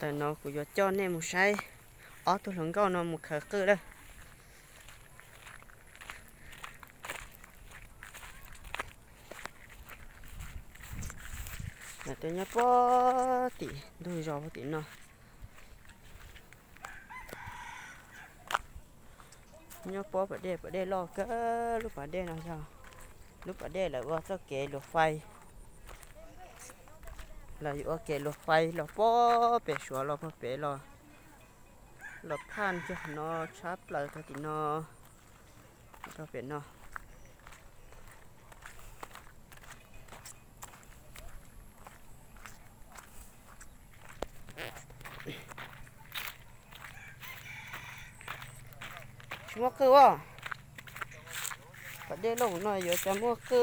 Tam no kuv yuav coj nej mus saib ob tug hluas nkauj no mus khaws qwj lawm. Lawv tuaj nyob puag tim ntug zos puag tim no. Nyob puag pas dej, pas dej loj kawg. Lub pas dej no yog lub pas dej lawv ua txoj kev luas fais. Lawv yuav ua kev luas fais los puag pem Suav los puag pem los, los phaj kiag no tshab plaws rau tim no, rau pem no. Tsis muaj qwj os. Pas dej loj no yuav cas muaj qwj.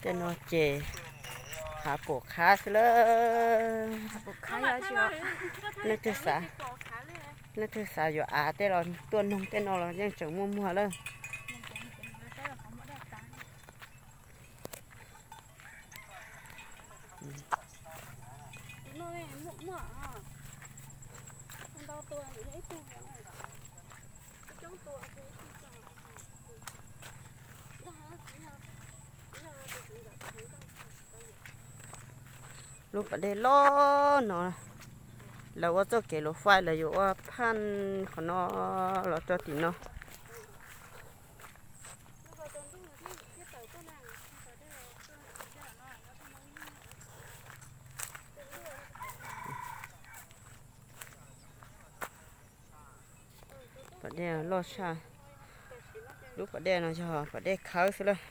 Tej no ces hav pum qhab xwb lawm. Leej twg xav, leej twg xav yuav av tej los tuaj noog tej no los yeej tseem muaj muag lawm. Lub pas dej loj no, lawv ua txoj kev luas fais, lawv yuav ua phaj qhov no los rau tim no. Pas dej loj tshaj. Lub pas dej no yog pas dej khawb xwb lawm.